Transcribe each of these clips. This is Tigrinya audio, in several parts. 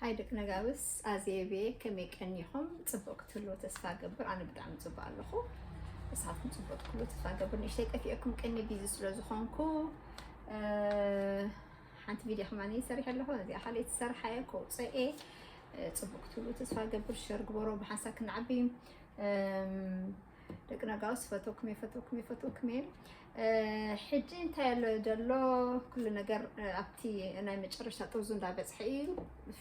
ሃይ ደቂ ነጋውስ፣ ኣዜብ እየ። ከመይ ቀኒኹም? ጽቡቕ ክትህልዉ ተስፋ እገብር። ኣነ ብጣዕሚ ጽቡቕ ኣለኹ። ንስኻትኩም ጽቡቕ ክትህልዉ ተስፋ እገብር። ንእሽተይ ጠፊኤኩም ቀኒ ቢዚ ስለ ዝኾንኩ፣ እ፣ ሓንቲ ቪድዮ ከማን ሰሪሐ ኣለኹ። እዚኣ ካልኣይቲ ዝሰርሓ እየ፣ ከውጽእ እየ። እ፣ ጽቡቕ ክትህልዉ ተስፋ እገብር። ሸር ግበሮ፣ ብሓንሳብ ክንዓቢ። እም፣ ደቂ ነጋውስ፣ ፈተውኩም እየ፣ ፈተውኩም እየ፣ ፈተውኩም እየ። እ፣ ሕጂ እንታይ ኣሎ ዘሎ? ኩሉ ነገር፣ እ፣ ኣብቲ ናይ መጨረሻ ጥርዙ እንዳበጽሐ እዩ።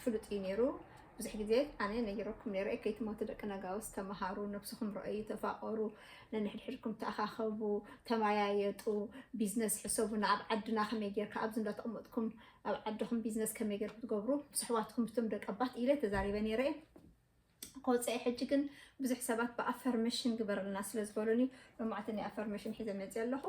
ፍሉጥ እዩ ነይሩ። ብዙሕ ግዜ ኣነ ነጊረኩም ነይረ፣ ከይትሞቱ ደቂ ነጋውስ፣ ተመሃሩ፣ ነብስኹም ረኣዩ፣ ተፋቐሩ፣ ነንሕድሕድኩም ተኣኻኸቡ፣ ተመያየጡ፣ ቢዝነስ ሕሰቡ፣ ንኣብ ዓድና ከመይ ጌርካ ኣብዚ እንዳተቐመጥኩም ኣብ ዓድኹም ቢዝነስ ከመይ ጌርኩም ትገብሩ፣ ምስ ኣሕዋትኩም፣ እቶም ደቀባት ኢለ ተዛሪበ ነይረ እየ። ከወፅአ ሕጂ ግን ብዙሕ ሰባት ብኣፈርሜሽን ግበርልና ስለ ዝበሉኒ ሎማዕቲ ናይ ኣፈርሜሽን ሒዘ መፅእ ኣለኹ።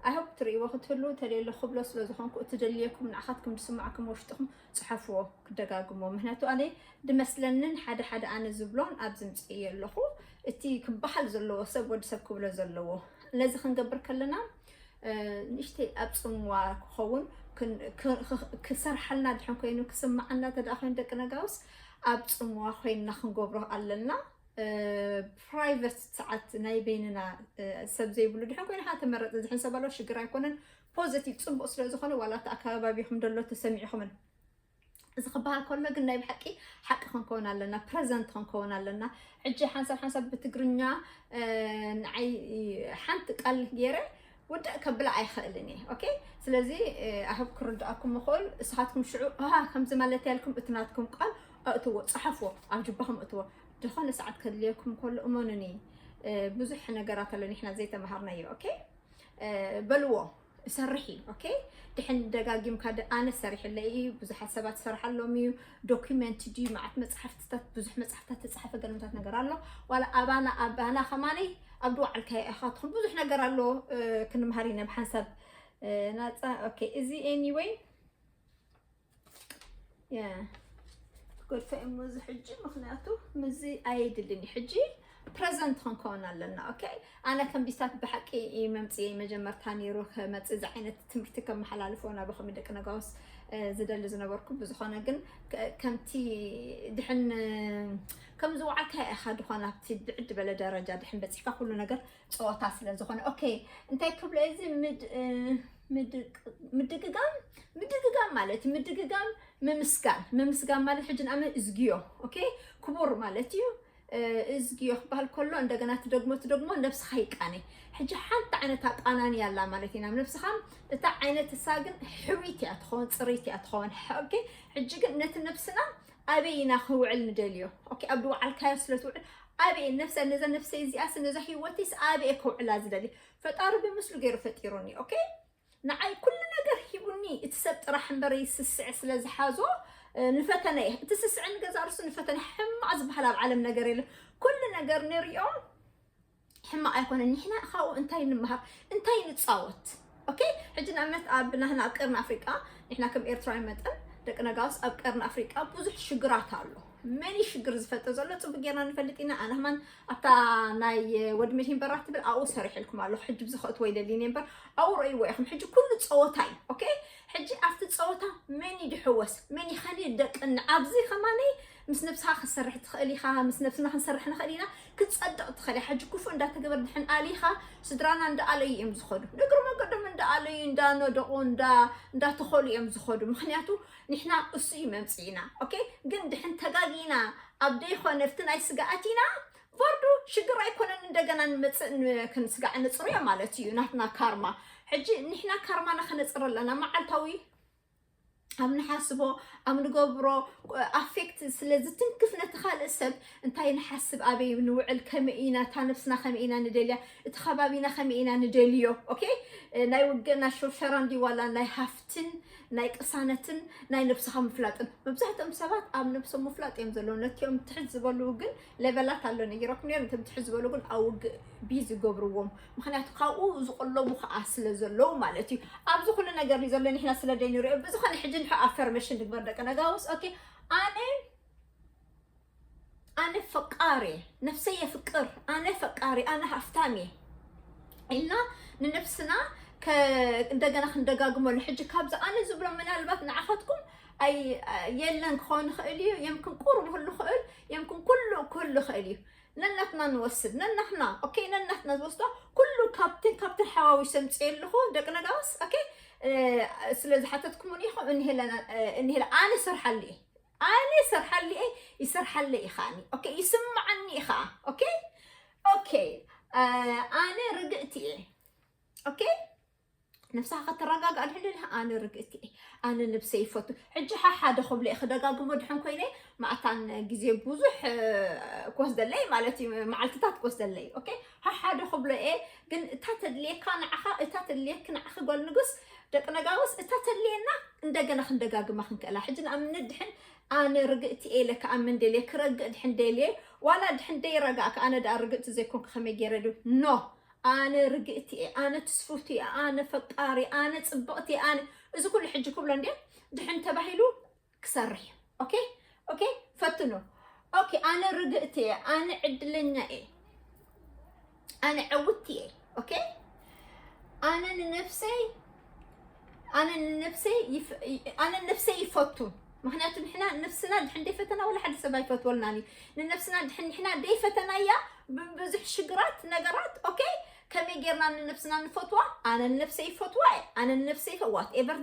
ኣይሆፕ ትርእይዎ ክትህሉ ተደለ ክብሎ ስለ ዝኾንኩ እትደልየኩም ንዓኻትኩም ዝስማዕኩም ውሽጥኹም ፅሐፍዎ፣ ክደጋግሞ። ምክንያቱ ኣነ ድመስለንን ሓደ ሓደ ኣነ ዝብሎን ኣብ ዝምፅእ ኣለኹ። እቲ ክበሃል ዘለዎ ሰብ ወዲ ሰብ ክብሎ ዘለዎ። ነዚ ክንገብር ከለና እ፣ ንእሽተይ ኣብ ጽምዋ ክኸውን ክን- ክ- ክ- ክሰርሓልና ድሕን ኮይኑ ክስምዓና ተደኣ ኮይኑ ደቂ ነጋውስ ኣብ ጽምዋ ኮይንና ክንገብሮ ኣለና። እ፣ ፕራይቨት ሰዓት ናይ በይንና፣ እ፣ ሰብ ዘይብሉ ድሕን ኮይኑ ሓ ተመረጠ ዝሕን ሰብ ኣሎ ሽግር ኣይኮነን። ፖዘቲቭ ጽቡቕ ስለ ዝኾነ ዋላ እቲ ኣከባቢኹም ደሎ ተሰሚዕኹምን እዚ ክበሃል ከሎ ግን ናይ ብሓቂ ሓቂ ክንከውን ኣለና፣ ፕረዘንት ክንከውን ኣለና። ሕጂ ሓንሳብ ሓንሳብ ብትግርኛ፣ እ፣ ንዓይ ሓንቲ ቃል ገይረ ውድእ ከብላ ኣይኽእልን እየ። ኦኬ? ስለዚ፣ እ፣ ኣህብ ክርድኣኩም እኽእል። እሳኻትኩም ሽዑ፣ ኣሃ፣ ከምዚ ማለት ያልኩም እቲ ናትኩም ቃል ኣእትዎ፣ ጸሓፍዎ፣ ኣብ ጅባኹም እትዎ። ዝኾነ ሰዓት ከድልየኩም ከሎ እመኑኒ፣ እ፣ ብዙሕ ነገራት ኣሎ ንሕና ዘይተማሃርናዮ። ኦኬ? እ፣ በልዎ፣ እሰርሕ እዩ። ኦኬ? ድሕን ደጋጊምካ ደ-፣ ኣነ ሰሪሕለ እዩ፣ ብዙሓት ሰባት ዝሰርሓሎም እዩ። ዶኪመንት ድዩ፣ መዓት መጽሓፍትታት፣ ብዙሕ መጽሓፍታት ተጻሓፈ፣ ገለመታት ነገር ኣሎ። ዋላ ኣባና፣ ኣባና ከማነይ ኣብ ድዋዓልካ ኢኻ ትኹን፣ ብዙሕ ነገር ኣሎ፣ እ፣ ክንምሃር ኢና ብሓንሳብ፣ እ፣ ናጻ። ኦኬ፣ እዚ ኤኒወይ፣ ያ፣ ክገድፎ እሞ እዚ ሕጂ፣ ምኽንያቱ ምዚ ኣየድልን እዩ። ሕጂ ፕረዘንት ክንከውን ኣለና። ኦኬ፣ ኣነ ከም ቢስታት ብሓቂ እዩ መምጽኤ መጀመርታ ነይሩ፣ ከመጽእ እዚ ዓይነት ትምህርቲ ከመሓላልፎ ናባኹም ደቂ ነጋውስ፣ እ፣ ዝደሊ ዝነበርኩ። ብዝኾነ ግን ከ-፣ ከምቲ ድሕን፣ እ፣ ከም ዝወዓልካ ኢኻ ድኾን ኣብቲ ብዕድ በለ ደረጃ ድሕን በጺሕካ ኩሉ ነገር ጸወታ ስለ ዝኾነ። ኦኬ፣ እንታይ ክብሎ እዚ ምድ-፣ እ፣ ምድግ-፣ ምድግጋም፣ ምድግጋም ማለት ምድግጋም ምምስጋን፣ ምምስጋን ማለት ሕጂ ንኣመ እዝግዮ፣ ኦኬ፣ ክቡር ማለት እዩ። እ፣ እዝግዮ ክበሃል ከሎ እንደገና ትደግሞ፣ ትደግሞ ነብስኻ ይቃነ። ሕጂ ሓንቲ ዓይነት ኣቃናኒ ኣላ ማለት ኢና። ነብስኻ እታ ዓይነት እሳ ግን ሕዊት እያ ትኸውን፣ ጽሪት እያ ትኸውን። ኦኬ፣ ሕጂ ግን ነቲ ነብስና ኣበይ ኢና ክውዕል ንደልዮ? ኦኬ፣ ኣብ ድውዓልካዮ ስለ ትውዕል ኣበይ ነብሰ-፣ ነዛ ነብሰይ እዚኣስ፣ ነዛ ህይወተይስ ኣበይ ከውዕላ ዝደሊ? ፈጣሪ ብምስሉ ገይሩ ፈጢሩኒ። ኦኬ፣ ንዓይ ኩሉ ነገር ሂቡኒ። እቲ ሰብ ጥራሕ እምበር ስስዐ ስለ ዝሓዞ፣ እ፣ ንፈተነ እየ። እቲ ስስዐ ንገዛ ርሱ ንፈተነ። ሕማቕ ዝበሃል ኣብ ዓለም ነገር የለ። ኩሉ ነገር ንሪኦ ሕማቕ ኣይኮነን። ንሕና ካብኡ እንታይ ንምሃር? እንታይ ንጻወት? ኦኬ፣ ሕጂ ንኣብነት ኣብ ናህና ኣብ ቀርኒ ኣፍሪቃ፣ ንሕና ከም ኤርትራዊ መጠን ደቂ ነጋውስ ኣብ ቀርኒ ኣፍሪቃ ብዙሕ ሽግራት ኣሎ። መን እዩ ሽግር ዝፈጥር ዘሎ? ጽቡቅ ጌርና ንፈልጥ ኢና። ኣነ ከማን ኣብታ ናይ ወዲ መድሂን በራህ ትብል ኣብኡ ሰሪሐልኩም ኣለኹ። ሕጂ ብዚ ከእትዎ ይደሊ እየ እምበር ኣብኡ ረእይዎ ኢኹም። ሕጂ ኩሉ ጸወታ እዩ። ኦኬ፣ ሕጂ ኣብቲ ጸወታ መን እዩ ድሕወስ? መን እዩ ከኒ ደቅኒ? ኣብዚ ከማነይ ምስ ነብስኻ ክትሰርሕ ትኽእል ኢኻ፣ ምስ ነብስና ክንሰርሕ ንኽእል ኢና። ክትጸድቕ ትኽእል እያ። ሕጂ ክፉእ እንዳተገበር ድሕን ኣሊኻ፣ ስድራና እንዳኣለዩ እዮም ዝኸዱ። ንእግሪ መገዶም እንዳኣለዩ፣ እንዳነደቑ፣ እንዳ-፣ እንዳተኸሉ እዮም ዝኸዱ። ምኽንያቱ ንሕና እሱ እዩ መምጽኢና። ኦኬ፣ ግን ድሕን ተጋጊና ኣብ ደይኮነ ኣብቲ ናይ ስጋ ኣቲና፣ ቨርዱ ሽግር ኣይኮነን። እንደገና ንመጽእ ን-፣ ክንስጋዕ ንጽርዮ ማለት እዩ፣ ናትና ካርማ። ሕጂ ንሕና ካርማና ከነጽር ኣለና። መዓልታዊ ኣብ ንሓስቦ፣ ኣብ ንገብሮ ኣፌክት ስለ ዝትንክፍ ነቲ ካልእ ሰብ፣ እንታይ ንሓስብ፣ ኣበይ ንውዕል፣ ከመይ ኢና፣ እታ ነብስና ከመይ ኢና ንደልያ፣ እቲ ከባቢና ከመይ ኢና ንደልዮ። ኦኬ፣ ናይ ውግእና ሸርሸራ እንዲ ዋላ ናይ ሃፍትን ናይ ቅሳነትን ናይ ነብስኻ ምፍላጥን። መብዛሕትኦም ሰባት ኣብ ነብሶም ምፍላጥ እዮም ዘለዉ። ነቲኦም ትሕት ዝበሉ ግን ሌቨላት ኣሎ ነጊረኩም ነይረ። ነቶም ትሕት ዝበሉ ግን ኣብ ውግእ ቢዚ ዝገብርዎም፣ ምኽንያቱ ካብኡ ዝቕለቡ ከዓ ስለ ዘለዉ ማለት እዩ። ኣብዚ ኩሉ ነገር እዩ ዘሎ፣ ንሕና ስለ ደይንሪኦ። ብዝኾነ ሕጂ ንሕኦ ኣፈርሜሽን ንግበር ደቂ ነጋውስ። ኦኬ፣ ኣነ፣ ኣነ ፈቃሪ፣ ነፍሰይ የፍቅር፣ ኣነ ፈቃሪ፣ ኣነ ሃፍታም እየ ኢልና ንነብስና ከ-፣ እንደገና ክንደጋግመሉ። ሕጂ ካብዚ ኣነ ዝብሎ ምናልባት ንዓኻትኩም ኣይ የለን ክኸውን ይኽእል እዩ። የምክን ቁሩብ ክህሉ ይኽእል፣ የምክን ኩሉ ክህሉ ይኽእል እዩ። ነናትና ንወስድ፣ ነናትና፣ ኦኬ፣ ነናትና ዝወስዶ ኩሉ ካብትን ካብትን ሓዋዊሰ ምጽእ ኣለኹ ደቂ ነጋውስ። ኦኬ፣ ስለ ዝሓተትኩሙን ኢኹም እንሄለ ኣነ ሰርሓሉ እየ፣ ኣነ ሰርሓሉ እየ፣ ይሰርሓለ እዩ ከዓኒ። ኦኬ፣ ይስምዓኒ እዩ ከዓ። ኦኬ፣ ኦኬ፣ ኣነ ርግእቲ እየ። ኦኬ፣ ነብስኻ ከተረጋግኣ ድሕሪ ኣነ ርግእቲ እየ፣ ኣነ ነብሰይ ይፈቱ። ሕጂ ሓሓደ ክብሎ እየ ክደጋግሞ ድሕን ኮይነ፣ ማእታን ግዜ ብዙሕ ክወስደለይ ማለት እዩ፣ መዓልትታት ክወስደለይ። ኦኬ፣ ሓሓደ ክብሎ እየ፣ ግን እታ ተድልየካ ንዓኻ፣ እታ ተድልየክ ንዓኺ ጓል ንጉስ ደቂ ነጋውስ፣ እታ ተድልየና እንደገና ክንደጋግማ ክንክእላ። ሕጂ ንኣብነት ድሕን ኣነ ርግእቲ እየ ኢለ ክኣምን ደልየ፣ ክረግእ ድሕን ደልየ፣ ዋላ ድሕን ደይረጋእካ ኣነ ደኣ ርግእቲ ዘይኮንኩ ከመይ ገይረ ዶ? ኖ፣ ኣነ ርግእቲ እየ፣ ኣነ ትስፉቲ እየ፣ ኣነ ፈቃሪ፣ ኣነ ጽብቕቲ እየ፣ ኣነ እዚ ኩሉ ሕጂ ክብሎ እንዴ ድሕን ተባሂሉ ክሰርሕ እዩ። ኦኬ፣ ኦኬ፣ ፈትኑ። ኦኬ፣ ኣነ ርግእቲ እየ፣ ኣነ ዕድለኛ እየ፣ ኣነ ዕውቲ እየ። ኦኬ፣ ኣነ ንነብሰይ ኣነ ንነብሰይ ኣነ ነብሰይ ይፈቱ። ምክንያቱ ንሕና ነብስና ድሕን ደይፈተና ወላ ሓደ ሰብ ኣይፈትወልናን እዩ። ንነብስና ድሕን ንሕና ደይፈተናያ ብብዙሕ ሽግራት ነገራት፣ ኦኬ፣ ከመይ ጌርና ንነብስና ንፈትዋ? ኣነ ንነብሰይ ይፈትዋ እየ፣ ኣነ ንነብሰይ ይፈ-፣ ዋት ኤቨር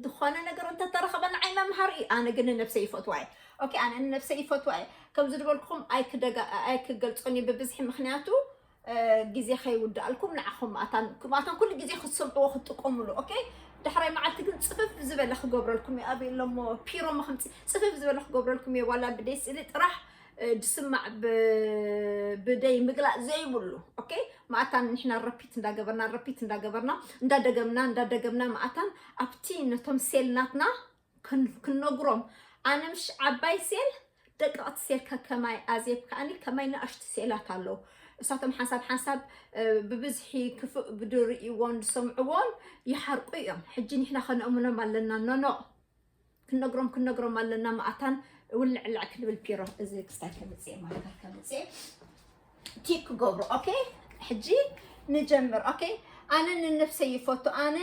ዝኾነ ነገር እንተተረኸበ ንዓይ መምሃሪ እዩ። ኣነ ግን ንነብሰይ ይፈትዋ እየ። ኦኬ፣ ኣነ ንነብሰይ ይፈትዋ እየ። ከምዚ ዝበልኩኹም ኣይክደጋ-፣ ኣይክገልጾን እየ ብብዝሒ፣ ምክንያቱ ግዜ ከይውዳእልኩም ንዓኹም ማእታን ማእታን ኩሉ ግዜ ክትሰምዕዎ ክትጥቀሙሉ። ኦኬ፣ ዳሕራይ መዓልቲ ግን ጽፍፍ ዝበለ ክገብረልኩም እየ። ኣበይ ኣለሞ ፒሮሞ ከምጽ ጽፍፍ ዝበለ ክገብረልኩም እየ። ዋላ ብደይ ስእሊ ጥራሕ ድስማዕ ብደይ ምግላጽ ዘይብሉ። ኦኬ፣ ማእታን ንሕና ረፒት እንዳገበርና ረፒት እንዳገበርና እንዳደገምና እንዳደገምና ማእታን ኣብቲ ነቶም ሴል ናትና ክንነግሮም። ኣነ ምሽ ዓባይ ሴል ደቀቕቲ ሴል ከከማይ ኣዜብ ከኣኒ ከማይ ንኣሽቱ ሴላት ኣለዉ። እሳቶም ሓንሳብ ሓንሳብ ብብዝሒ ክፍእ ብድርእይዎን ዝሰምዕዎን ይሓርቁ እዮም። ሕጂ ንሕና ከነእምኖም ኣለና። ኖኖ፣ ክንነግሮም ክንነግሮም ኣለና። ማእታን ውልዕልዕ ክንብል ፒሮ እዚ ክስታይ ከምፅእ ማለት ከምፅእ ቲክ ክገብሩ። ኦኬ፣ ሕጂ ንጀምር። ኦኬ፣ ኣነ ንነብሰይ ይፈቱ። ኣነ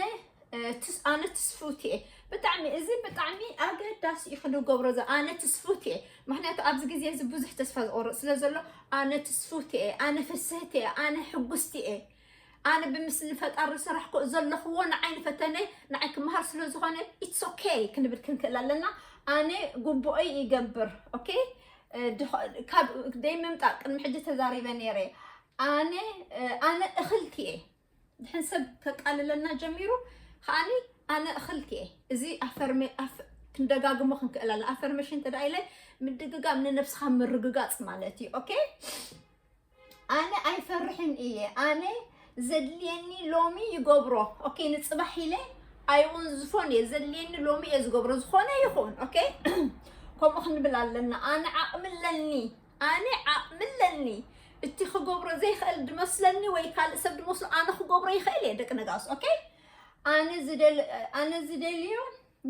ኣነ ትስፉቲ እየ ብጣዕሚ። እዚ ብጣዕሚ ኣገዳሲ እዩ ክንገብሮ ዘ ኣነ ትስፉቲ እየ። ምክንያቱ ኣብዚ ግዜ እዚ ብዙሕ ተስፋ ዝቆርጥ ስለ ዘሎ፣ ኣነ ትስፉቲ እየ፣ ኣነ ፍስህቲ እየ፣ ኣነ ሕጉስቲ እየ። ኣነ ብምስሊ ፈጣሪ ዝሰራሕኩ ዘለኽዎ ንዓይ ንፈተነ፣ ንዓይ ክመሃር ስለ ዝኾነ፣ ኢትስ ኦኬ ክንብል ክንክእል ኣለና። ኣነ ግቡኦይ ይገብር። ኦኬ፣ ካብ ደይ ምምጣ ቅድሚ ሕጂ ተዛሪበ ነይረ። ኣነ ኣነ እኽልቲ እየ። ድሕን ሰብ ከቃልለና ጀሚሩ ከዓኒ ኣነ እኽልቲ እየ። እዚ ኣፈርሜ-፣ ኣፍ-፣ ክንደጋግሞ ክንክእል ኣለ። ኣፈርሜሽን እንተ ደኣ ኢለ ምድግጋም ንነብስኻ ምርግጋጽ ማለት እዩ። ኦኬ? ኣነ ኣይፈርሕን እየ። ኣነ ዘድልየኒ ሎሚ ይገብሮ። ኦኬ? ንጽባሕ ኢለ ኣይወንዝፎን እየ። ዘድልየኒ ሎሚ እየ ዝገብሮ። ዝኾነ ይኹን። ኦኬ? ከምኡ ክንብል ኣለና። ኣነ ዓቕሚ ኣለኒ። ኣነ ዓቕሚ ኣለኒ። እቲ ክገብሮ ዘይኽእል ድመስለኒ ወይ ካልእ ሰብ ድመስሎ ኣነ ክገብሮ ይኽእል እየ ደቂ ነጋውስ። ኦኬ? ኣነ ዝደል-፣ ኣነ ዝደልዮ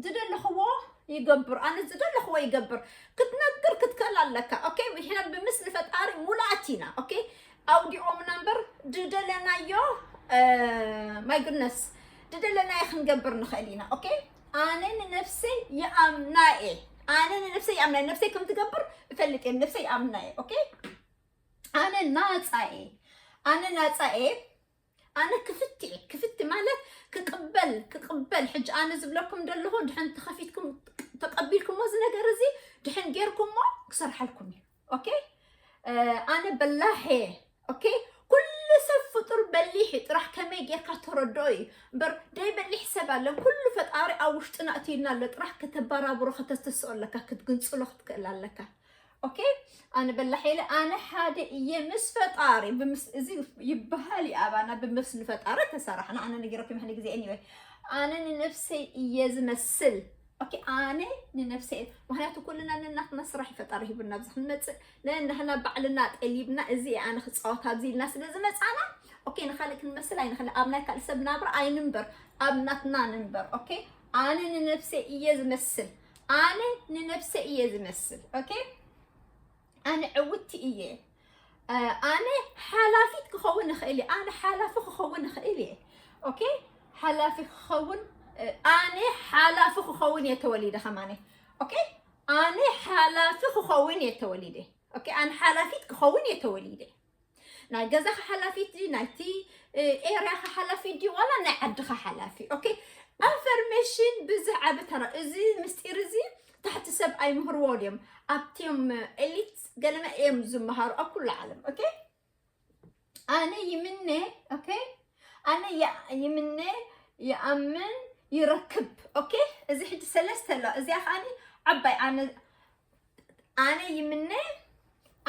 ዝደለኽዎ ይገብር። ኣነ ዝደለኽዎ ይገብር። ክትነግር ክትክእል ኣለካ። ኦኬ? ንሕና ብምስሊ ፈጣሪ ሙሉኣት ኢና። ኦኬ? ኣውዲኦምና እምበር ዝደለናዮ፣ ማይ ጉድነስ፣ ዝደለናዮ ክንገብር ንኽእል ኢና። ኦኬ? ኣነ ንነብሰይ ይኣምና እየ። ኣነ ንነብሰይ ይኣምና እየ። ነብሰይ ከም ትገብር እፈልጥ እየ። ነብሰይ ይኣምና እየ። ኦኬ? ኣነ ናጻ እየ። ኣነ ናጻ እየ። ኣነ ክፍቲ እየ። ክፍቲ ማለት ክቕበል፣ ክቕበል። ሕጂ ኣነ ዝብለኩም ዘለኹ ድሕን ተኸፊትኩም ተቐቢልኩሞ እዚ ነገር እዚ ድሕን ጌርኩሞ ክሰርሓልኩም እዩ። ኦኬ? ኣነ በላሕ እየ። ኦኬ? ኩሉ ሰብ ፍጡር በሊሕ እዩ። ጥራሕ ከመይ ጌርካ ተረድኦ እዩ። እምበር ደይበሊሕ ሰብ ኣለን። ኩሉ ፈጣሪ ኣብ ውሽጥና እትዩና ኣሎ። ጥራሕ ከተበራብሮ፣ ከተስተስኦ ኣለካ፣ ክትግንጽሎ ክትክእል ኣለካ። ኦኬ? ኣነ በላሕ ኢለ፣ ኣነ ሓደ እየ ምስ ፈጣሪ። ብምስ-፣ እዚ ይበሃል እዩ ኣባና፣ ብምስሊ ፈጣሪ ተሰራሕና። ኣነ ነጊረኩም ይሕን ግዜ፣ ኤኒወይ፣ ኣነ ንነብሰይ እየ ዝመስል። ኦኬ፣ ኣነ ንነብሰይ፣ ምክንያቱ ኩልና ነናትና ስራሕ ፈጣሪ ሂቡና ኣብዚ ክንመጽእ፣ ነናህና ባዕልና ጠሊብና፣ እዚ እየ ኣነ ክጻወት ኣብዚ ኢልና ስለ ዝመጻና፣ ኦኬ፣ ንኻልእ ክንመስል ኣይንኽእል። ኣብ ናይ ካልእ ሰብ ናብራ ኣይንንበር፣ ኣብ ናትና ንንበር። ኦኬ፣ ኣነ ንነብሰይ እየ ዝመስል። ኣነ ንነብሰይ እየ ዝመስል። ኦኬ፣ ኣነ ዕውቲ እየ። ኣነ ሓላፊት ክኸውን እኽእል እየ። ኣነ ሓላፊ ክኸውን እኽእል እየ። ኦኬ፣ ሓላፊ ክኸውን፣ ኣነ ሓላፊ ክኸውን እየ ተወሊደ ከማነ። ኦኬ፣ ኣነ ሓላፊ ክኸውን እየ ተወሊደ። ኦኬ፣ ኣነ ሓላፊት ክኸውን እየ ተወሊደ። ናይ ገዛኻ ሓላፊት ድዩ፣ ናይቲ ኤርያኻ ሓላፊት ድዩ፣ ዋላ ናይ ዓድኻ ሓላፊ? ኦኬ፣ ኣፈርሜሽን ብዙሕ ዓቢ ተራ። እዚ ምስጢር እዚ ታሕቲ ሰብ ኣይምህርዎ ድዮም? ኣብቲም ኤሊት ገለመ እዮም ዝመሃሩ ኣብ ኩሉ ዓለም። ኦኬ፣ ኣነ ይምነ። ኦኬ፣ ኣነ ያ- ይምነ፣ ይኣምን፣ ይረክብ። ኦኬ፣ እዚ ሕጂ ሰለስተ ኣሎ። እዚኣ ከዓኒ ዓባይ ኣነ ኣነ ይምነ፣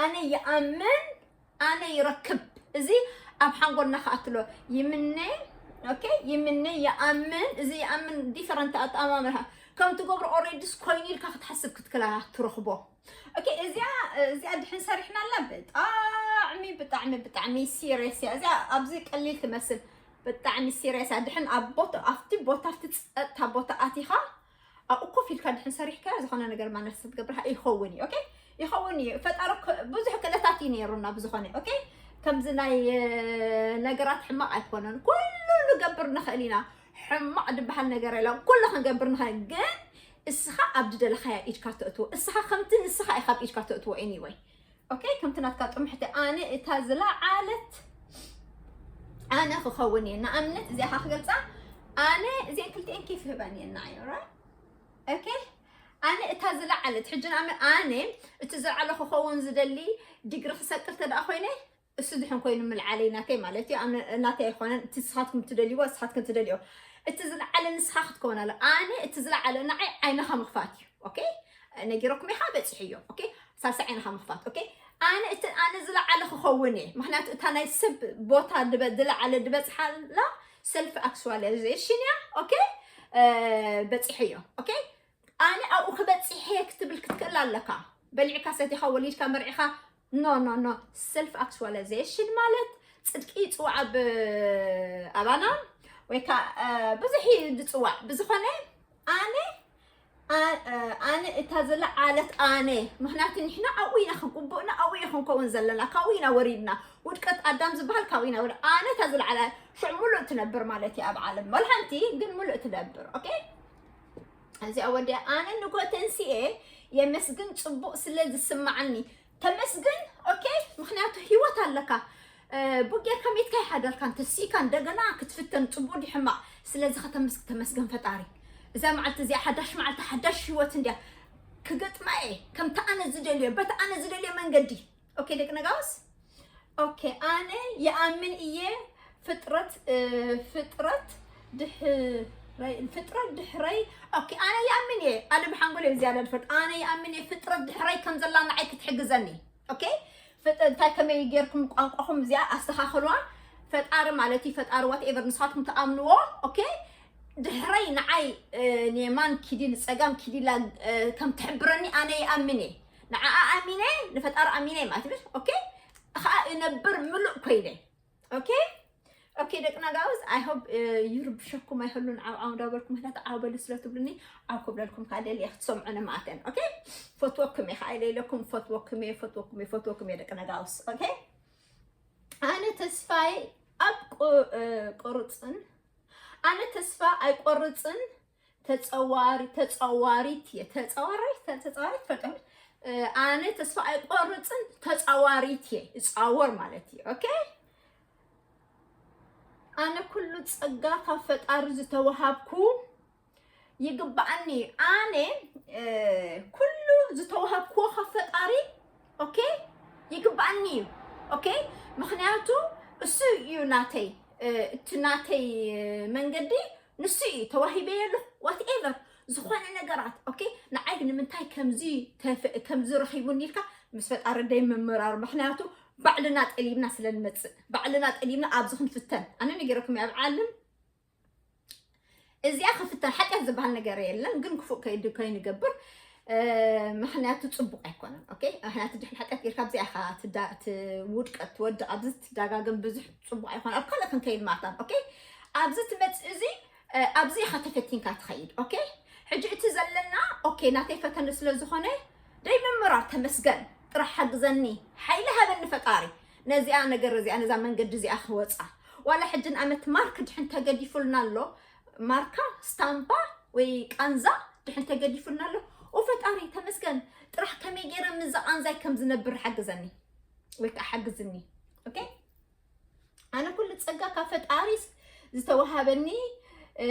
ኣነ ይኣምን፣ ኣነ ይረክብ። እዚ ኣብ ሓንጎልና ክኣትሎ ይምነ። ኦኬ፣ ይምነ፣ ይኣምን። እዚ ይኣምን ዲፈረንት ኣጠማምርሃ ከም ትገብሮ ኦሬዲስ ኮይኑ ኢልካ ክትሓስብ ክትክላ ትረኽቦ። ኦኬ፣ እዚኣ እዚኣ ድሕን ሰሪሕናላ ብጣዕሚ ብጣዕሚ ብጣዕሚ ሲሪየስ እያ። እዚኣ ኣብዚ ቀሊል ትመስል፣ ብጣዕሚ ሲሪየስ እያ። ድሕን ኣብ ቦታ ኣብቲ ቦታ ኣብቲ ጸጥታ ቦታ ኣቲኻ ኣብኡ ኮፍ ኢልካ ድሕን ሰሪሕካ ዝኾነ ነገር ማነስ ትገብር ይኸውን እዩ። ኦኬ፣ ይኸውን እዩ። ፈጣሪ ብዙሕ ክእለታት እዩ ነይሩና ብዝኾነ። ኦኬ፣ ከምዚ ናይ ነገራት ሕማቕ ኣይኮነን። ኩሉ ንገብር ንኽእል ኢና። ሕማቕ ዝበሃል ነገር የለን። ኩሉ ክንገብር ንኽእል፣ ግን እስኻ ኣብ ዝደለኻያ ኢድካ ተእትዎ። እስኻ ከምቲ ንስኻ ኢኻ ኣብ ኢድካ ተእትዎ። ኤኒወይ፣ ኦኬ፣ ከምቲ ናትካ ጥምሕቲ ኣነ እታ ዝለዓለት ኣነ ክኸውን እየ። ንኣብነት እዚኣ ክገልፃ፣ ኣነ እዚአን ክልቲኤን ኬፍ ህበን እየ ንዓዮ። ኦኬ፣ ኣነ እታ ዝለዓለት ሕጂ ንኣመ ኣነ እቲ ዝለዓለ ክኸውን ዝደሊ ዲግሪ ክሰቅል ተደኣ ኮይነ፣ እሱ ድሕን ኮይኑ ምልዓለይ ናተይ ማለት እዩ። ኣነ ናተይ ኣይኮነን፣ እቲ ንስኻትኩም ትደልይዎ ንስኻትኩም ትደልዮ፣ እቲ ዝለዓለ ንስኻ ክትከውን ኣለ። ኣነ እቲ ዝለዓለ ንዓይ ዓይንኻ ምኽፋት እዩ። ኦኬ፣ ነጊረኩም ኢኻ በፂሕዮ። ኦኬ፣ ሳልሳይ ዓይንኻ ምኽፋት። ኦኬ፣ ኣነ እቲ ኣነ ዝለዓለ ክኸውን እየ። ምክንያቱ እታ ናይ ሰብ ቦታ ድበ- ዝለዓለ ዝበፅሓላ ሰልፍ ኣክቹዋላይዜሽን እያ። ኦኬ፣ በፂሐዮ። ኦኬ፣ ኣነ ኣብኡ ክበፅሕ እየ ክትብል ክትክእል ኣለካ። በሊዕካ ሰቲኻ ወሊድካ መርዒኻ፣ ኖ ኖ ኖ። ሰልፍ ኣክቹዋላይዜሽን ማለት ፅድቂ ይፅዋዕ ኣብ ኣባና ወይ ከዓ ብዙሕ እዩ ዝፅዋዕ። ብዝኾነ ኣነ ኣነ እታ ዝለዓለት ኣነ፣ ምክንያቱ ንሕና ኣብኡ ኢና ክግቡእና፣ ኣብኡ እዩ ክንከውን ዘለና፣ ካብኡ ኢና ወሪድና። ውድቀት ኣዳም ዝበሃል ካብኡ ኢና ወሪድና። ኣነ እታ ዝለዓለ ሽዑ ሙሉእ ትነብር ማለት እዩ ኣብ ዓለም። ወላ ሓንቲ ግን ሙሉእ ትነብር። ኦኬ፣ እዚኣ ወዲያ ኣነ ንጎ ተንሲኤ የመስግን፣ ፅቡቅ ስለ ዝስማዓኒ ተመስግን። ኦኬ፣ ምክንያቱ ህይወት ኣለካ። ቡጌርካ ሜትካ ይሓደርካ እንተሲእካ እንደገና ክትፍተን ፅቡቅ ድሕማቅ። ስለዚ ከተመስግ ተመስገን ፈጣሪ። እዛ መዓልቲ እዚኣ ሓዳሽ መዓልቲ ሓዳሽ ህይወት እንዲያ ክገጥማ እየ፣ ከምቲ ኣነ ዝደልዮ በቲ ኣነ ዝደልዮ መንገዲ። ኦኬ ደቂ ነጋውስ፣ ኦኬ፣ ኣነ ይኣምን እየ ፍጥረት ፍጥረት ድሕረይ ፍጥረት ድሕረይ። ኦኬ፣ ኣነ ይኣምን እየ። ኣነ ብሓንጎል እየ ዝያዳ ዝፈልጥ። ኣነ ይኣምን እየ ፍጥረት ድሕረይ ከም ዘላ ንዓይ ክትሕግዘኒ። ኦኬ፣ ፍጥ- እንታይ ከመይ ጌርኩም ቋንቋኹም እዚኣ ኣስተኻኽልዋ። ፈጣሪ ማለት እዩ፣ ፈጣሪ ዋትኤቨር ንስኻትኩም ትኣምንዎ። ኦኬ፣ ድሕረይ ንዓይ ንየማን ኪዲ ንፀጋም ኪዲ ኢላ ከም ትሕብረኒ ኣነ ይኣምን እየ። ንዓኣ ኣሚነ ንፈጣሪ ኣሚነ ማለት እዩ። ኦኬ፣ ኸዓ እነብር ምሉእ ኮይነ። ኦኬ፣ ኦኬ ደቂ ነጋውስ፣ ኣይ ሆፕ ይርብሸኩም ኣይህሉን። ዓው ዓው እንዳበልኩም፣ ምክንያቱ ዓው በሉ ስለ ትብሉኒ ዓው ክብለልኩም ከዓ ደልየ ክትሰምዑኒ ማእተን። ኦኬ፣ ፈትወኩም እየ ከዓ ኢለ ኢለኩም፣ ፈትወኩም እየ፣ ፈትወኩም እየ፣ ፈትወኩም እየ ደቂ ነጋውስ። ኦኬ፣ ኣነ ተስፋይ ኣብ ቁ- እ፣ ቁርፅን ኣነ ተስፋ ኣይቆርፅን። ተፀዋሪ ተፀዋሪት እየ። ተፀዋሪት ተፀዋሪት ፈልጠ ኣነ ተስፋ ኣይቆርፅን። ተፃዋሪት እየ። እፃወር ማለት እዩ። ኦኬ፣ ኣነ ኩሉ ፀጋ ካብ ፈጣሪ ዝተወሃብኩ ይግባኣኒ። ኣነ ኩሉ ዝተወሃብክዎ ካብ ፈጣሪ፣ ኦኬ፣ ይግባኣኒ እዩ። ኦኬ፣ ምክንያቱ እሱ እዩ ናተይ። እቲ ናተይ መንገዲ ንሱ እዩ ተዋሂበ የሉ ዋትኤቨር ዝኾነ ነገራት። ኦኬ፣ ንዓይ ንምንታይ ከምዚ ተፍ- ከምዚ ረኺቡኒ ኢልካ ምስ ፈጣሪ ደይ ምምራር። ምክንያቱ ባዕልና ጠሊብና ስለ ንመፅእ፣ ባዕልና ጠሊብና ኣብዚ ክንፍተን። ኣነ ነጊረኩም ኣብ ዓለም እዚኣ ክፍተን ሓጢኣት ዝበሃል ነገር የለን፣ ግን ክፉእ ከይድ- ከይንገብር። ምክንያቱ ፅቡቅ ኣይኮነን። ኦኬ፣ ምክንያቱ ድሕን ሓጢኣት ጌርካ ኣብዚኣ ኢኻ ትዳ- ት- ውድቀት ትወድቅ። ኣብዚ ትዳጋገም ብዙሕ ፅቡቅ ኣይኮነ። ኣብ ካልእ ክንከይድ ማታን። ኦኬ፣ ኣብዚ ትመፅእ እዚ ኣብዚ ኢኻ ተፈቲንካ ትኸይድ። ኦኬ፣ ሕጂ እቲ ዘለና ኦኬ ናተይ ፈተነ ስለ ዝኾነ ደይ ምምራር ተመስገን ጥራሕ ሓግዘኒ፣ ሓይሊ ሃበኒ ፈጣሪ ነዚኣ ነገር እዚኣ ነዛ መንገዲ እዚኣ ክወፃ። ዋላ ሕጂ ንኣመት ማርክ ድሕን ተገዲፉልና ኣሎ፣ ማርካ ስታምፓ ወይ ቃንዛ ድሕን ተገዲፉልና ኣሎ። ኦ ፈጣሪ ተመስገን፣ ጥራሕ ከመይ ገይረ ምዛ ቃንዛይ ከም ዝነብር ሓግዘኒ ወይ ከዓ ሓግዝኒ። ኦኬ፣ ኣነ ኩሉ ጸጋ ካብ ፈጣሪስ ዝተወሃበኒ፣ እ፣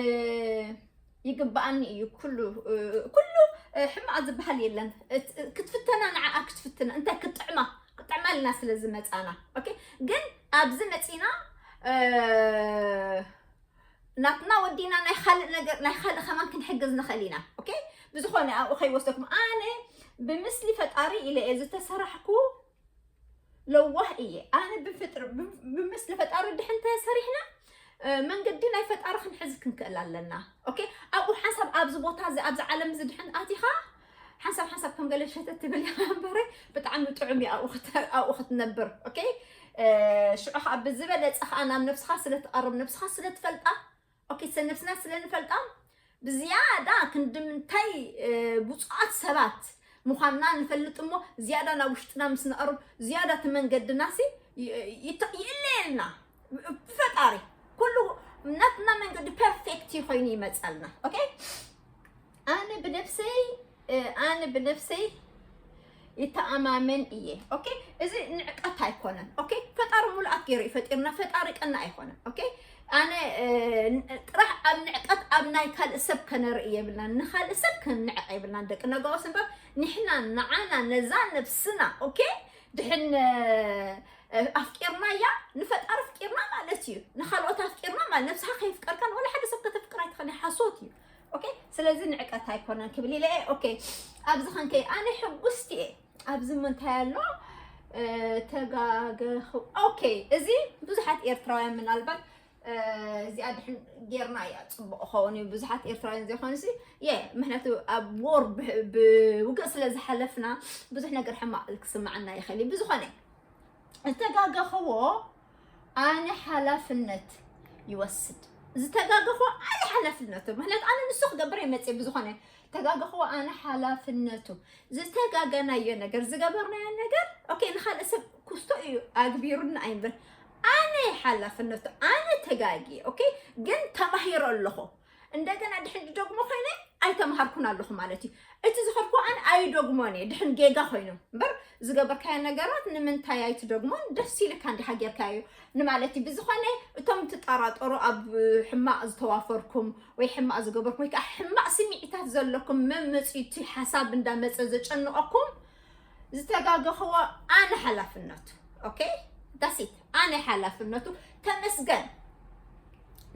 ይግባኣኒ እዩ። ኩሉ፣ እ፣ ኩሉ፣ እ፣ ሕማቕ ዝበሃል የለን። እት-፣ ክትፍተና ንዓኣ ክትፍትና፣ እንታይ ክትጥዕማ፣ ክትጥዕማ ኢልና ስለ ዝመጻና። ኦኬ፣ ግን ኣብዚ መጺና፣ እ፣ ናትና ወዲና ናይ ካልእ ነገር፣ ናይ ካልእ ከማን ክንሕግዝ ንኽእል ኢና። ኦኬ፣ ብዝኾነ ኣብኡ ከይወስደኩም፣ ኣነ ብምስሊ ፈጣሪ ኢለ እየ ዝተሰራሕኩ፣ ለዋህ እየ ኣነ። ብፍጥር-፣ ብ-፣ ብምስሊ ፈጣሪ ድሕን ተሰሪሕና፣ እ፣ መንገዲ ናይ ፈጣሪ ክንሕዝ ክንክእል ኣለና። ኦኬ፣ ኣብኡ ሓንሳብ ኣብዚ ቦታ እዚ፣ ኣብዚ ዓለም እዚ ድሕን ኣቲኻ ሓንሳብ ሓንሳብ ከም ገለ ሸተት ትብል ኢኻ እምበረ፣ ብጣዕሚ ጥዑም እዩ ኣብኡ ክት-፣ ኣብኡ ክትነብር። ኦኬ፣ እ፣ ሽዑ ከዓ ብዝበለጸ ከዓ ናብ ነብስኻ ስለ ትቐርብ፣ ነብስኻ ስለ ትፈልጣ፣ ኦኬ፣ ስለ ነብስና ስለ ንፈልጣ፣ ብዝያዳ ክንዲ ምንታይ፣ እ፣ ብፁዓት ሰባት ምዃንና ንፈልጥ እሞ፣ ዝያዳ ናብ ውሽጥና ምስ ንቐርብ፣ ዝያዳ እቲ መንገድና ሲ ይ-፣ ይተ-፣ ይእለየልና ብፈጣሪ። ኩሉ ናትና መንገዲ ፐርፌክት ኮይኑ ይመጸልና። ኦኬ፣ ኣነ ብነብሰይ፣ እ፣ ኣነ ብነብሰይ ይተኣማመን እየ። ኦኬ፣ እዚ ንዕቀት ኣይኮነን። ኦኬ፣ ፈጣሪ ሙሉኣት ገይሩ እዩ ፈጢርና፣ ፈጣሪ ቀና ኣይኮነን። ኦኬ፣ ኣነ፣ እ፣ ጥራሕ ኣብ ንዕቀት ኣብ ናይ ካልእ ሰብ ከነርኢ የብልናን፣ ንኻልእ ሰብ ክንዕቕ የብልናን ደቂ ነጋውስ እምበር፣ ንሕና ንዓና ነዛ ነብስና፣ ኦኬ፣ ድሕን፣ እ፣ ኣፍቂርናያ፣ ንፈጣሪ ኣፍቂርና ማለት እዩ። ንኻልኦት ኣፍቂርና ማለት፣ ነብስኻ ከየፍቀርካን ወላ ሓደ ሰብ ከተፍቅር ኣይትኽእልን፣ ሓሶት እዩ። ኦኬ፣ ስለዚ ንዕቀት ኣይኮነን ክብል ኢለ እየ። ኦኬ፣ ኣብዚ ከንከይ ኣነ ሕጉስቲ እየ። ኣብዚ ሞ እንታይ ኣሎ? እ፣ ተጋገኹ። ኦኬ፣ እዚ ብዙሓት ኤርትራውያን ምናልባት፣ እ፣ እዚኣ ድሕን ጌርና እያ ጽቡቕ ክኸውን እዩ። ብዙሓት ኤርትራውያን ዘይኮኑሲ፣ የ፣ ምክንያቱ ኣብ ዎር ብ-፣ ብውግእ ስለ ዝሓለፍና ብዙሕ ነገር ሕማቕ ክስምዓና ይኽእል እዩ። ብዝኾነ፣ ዝተጋገኽዎ ኣነ ሓላፍነት ይወስድ። ዝተጋገኽዎ ኣነ ሓላፍነቱ። ምክንያቱ ኣነ ንሱ ክገብር እየ መፅየ። ብዝኾነ፣ ተጋገኽዎ ኣነ ሓላፍነቱ። ዝተጋገናዮ ነገር፣ ዝገበርናዮ ነገር፣ ኦኬ፣ ንኻልእ ሰብ ክስቶ እዩ ኣግቢሩኒ ኣይንብል። ኣነ ሓላፍነቱ፣ ኣነ ተጋግየ፣ ኦኬ፣ ግን ተማሂረ ኣለኹ። እንደገና ድሕን ድደግሞ ኮይነ ኣይተምሃርኩን ኣለኹ ማለት እዩ። እቲ ዝኸድኩ ኣነ ኣይደግሞን እየ፣ ድሕን ጌጋ ኮይኑ እምበር፣ ዝገበርካዮ ነገራት ንምንታይ ኣይትደግሞን? ደስ ኢልካ እንዲኻ ጌርካዮ ንማለት እዩ። ብዝኾነ፣ እቶም ትጠራጠሩ፣ ኣብ ሕማቕ ዝተዋፈርኩም ወይ ሕማቕ ዝገበርኩም ወይ ከዓ ሕማቕ ስምዒታት ዘለኩም፣ መመፂ እቲ ሓሳብ እንዳመፀ ዘጨንቐኩም፣ ዝተጋገኽዎ ኣነ ሓላፍነቱ። ኦኬ፣ that's it። ኣነ ሓላፍነቱ። ተመስገን፣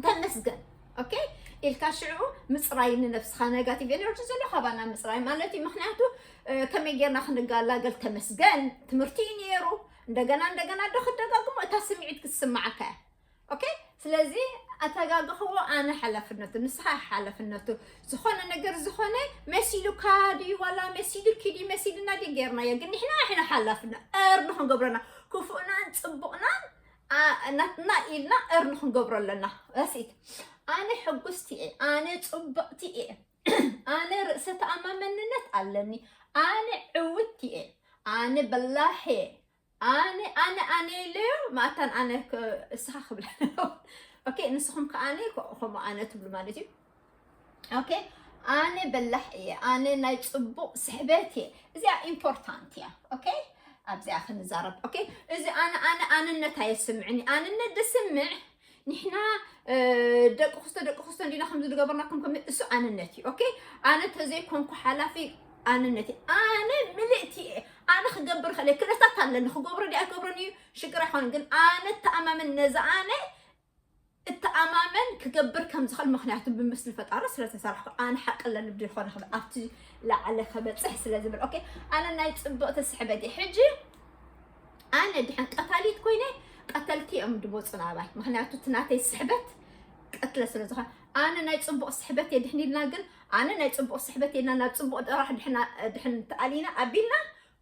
ተመስገን። ኦኬ፣ ኢልካ ሽዑ ምፅራይ፣ ንነብስኻ ኔጋቲቭ ኤነርጂ ዘሎ ካባና ምፅራይ ማለት እዩ። ምክንያቱ፣ እ፣ ከመይ ጌርና ክንገላገል፣ ተመስገን፣ ትምህርቲ እዩ ነይሩ። እንደገና እንደገና ዶ ክደጋግሞ፣ እታ ስምዒት ክትስምዓካ እያ። ኦኬ፣ ስለዚ ኣተጋግኽዎ ኣነ ሓላፍነቱ፣ ንስኻ ሓላፍነቱ። ዝኾነ ነገር ዝኾነ መሲሉካ ድዩ ዋላ መሲሉኪ ድዩ መሲሉና ድዩ ጌርናዮ፣ ግን ንሕና፣ ንሕና ሓላፍነ እርኒ ክንገብረና፣ ክፉእናን ጽቡቕናን፣ ኣ-፣ ናትና ኢልና እርኒ ክንገብሮ ኣለና። ረሲት፣ ኣነ ሕጉስቲ እየ፣ ኣነ ጽብቕቲ እየ፣ ኣነ ርእሰ ተኣማመንነት ኣለኒ፣ ኣነ ዕውቲ እየ፣ ኣነ በላሕ እየ፣ ኣነ፣ ኣነ፣ ኣነ ኢለዮ፣ ማእታን ኣነ ክ-፣ እስኻ ክብላ። ኦኬ፣ ንስኹም ከኣ ኣነ ኮ-፣ ከምኡ ኣነ ትብሉ ማለት እዩ። ኦኬ፣ ኣነ በላሕ እየ፣ ኣነ ናይ ጽቡቕ ስሕበት እየ። እዚኣ ኢምፖርታንት እያ። ኦኬ፣ ኣብዚኣ ክንዛረብ። ኦኬ፣ እዚ ኣነ፣ ኣነ፣ ኣነነት ኣየስምዕን እዩ። ኣነነት ደስምዕ፣ ንሕና፣ እ፣ ደቂ ክስቶ፣ ደቂ ክስቶ እንዲና ከምዚ ዝገበርናኩም ከም እሱ ኣነነት እዩ። ኦኬ፣ ኣነ ተዘይኮንኩ ሓላፊ ኣነነት እዩ። ኣነ ምልእቲ እየ። ኣነ ክገብር ኸለ ክእለታት ኣለኒ። ክገብሮ ድኣ ኣይገብሮን እዩ ሽግር ኣይኮነን። ግን ኣነ እተኣማመን፣ ነዛ ኣነ እተኣማመን ክገብር ከም ዝኽእል፣ ምኽንያቱ ብምስሊ ፈጣሪ ስለ ዝተሰርሕኩ፣ ኣነ ሓቂ ኣለኒ ብድኾነ ክብል ኣብቲ ላዕሊ ክበጽሕ ስለ ዝብል። ኦኬ፣ ኣነ ናይ ጽብቕቲ ስሕበት እየ። ሕጂ ኣነ ድሕን ቀታሊት ኮይነ፣ ቀተልቲ እዮም ድመጹ ናባይ። ምኽንያቱ እቲ ናተይ ስሕበት ቀትለ ስለ ዝኾነ፣ ኣነ ናይ ጽቡቕ ስሕበት እየ ድሕን ኢልና፣ ግን ኣነ ናይ ጽቡቕ ስሕበት እየ ኢልና ናብ ጽቡቕ ጥራሕ ድሕና-፣ ድሕን ተኣሊና ኣቢልና፣